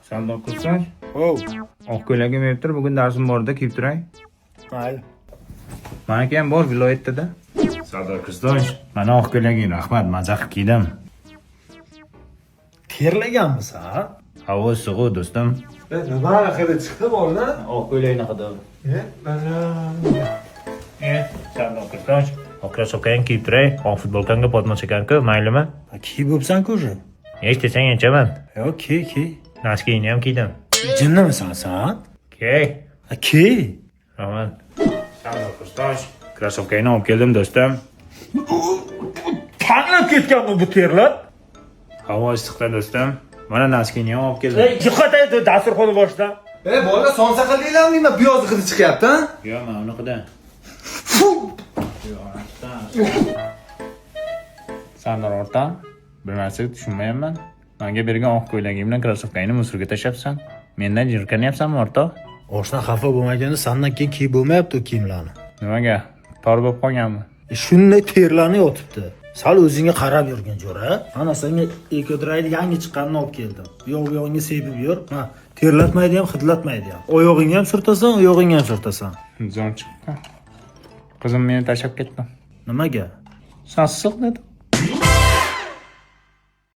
Sardor Kursoy, Hov, oq ko'ylagim berib tur, bugun darsim bor-da, kiyib turay. Mayli. Maniki ham bor viloyatda-da. Sardor Kursoy, mana oq ko'ylaging, rahmat, maza qilib kiydim. Terlaganmisan? Havo issiq-u, do'stim. Nima hidi chiqdi bolalar? Oq ko'ylakni hidi. E, mana. E, Sardor Kursoy, oq krossovkangni kiyib turay, oq futbolkangga botmon ekan-ku, maylimi? Kiyib bo'psan-ku уже. Hech desang yenchaman. Yo'q, kiy, kiy. Носки ingni ham kiydim. Jinnimisan san? Kiy. Ha, kiy. Rahmat. Sardor Kursoy, krossovkangni olib keldim, do'stim. Tanlab ketganmi bu terlab? Havo issiqda, do'stim. Mana носки ingni ham olib keldim. Ey, yiqit ey, dasturxonni boshidan. E, bolalar, somsa qildinglarmi nima? Piyoz hidi chiqyapti, ha? Yo'q, mana unaqada. Sardor o'rtoq, bir narsaga tushunmayapman. Menga bergan oq ko'ylaging bilan krossovkangni мусор ga tashlabsan. Mendan jirkanyapsanmi, o'rtoq? Oshna xafa bo'lmaganda sandan keyin kiyib bo'lmayapti u kiyimlarni. Nimaga? Tor bo'lib qolganmi? E, shunday terlanib yotibdi. Sal o'zingga qarab yurgin, jo'ra. Mana senga Ekodrayni yangi chiqqanini olib keldim. Bu yoq bu yog'ingga sepib yur. Ha, terlatmaydi ham, hidlatmaydi ham. Oyog'ingga ham surtasan, u yog'ingga ham surtasan. Zo'r chiqdi. Qizim meni tashlab ketdi. Nimaga? Sassiq dedi.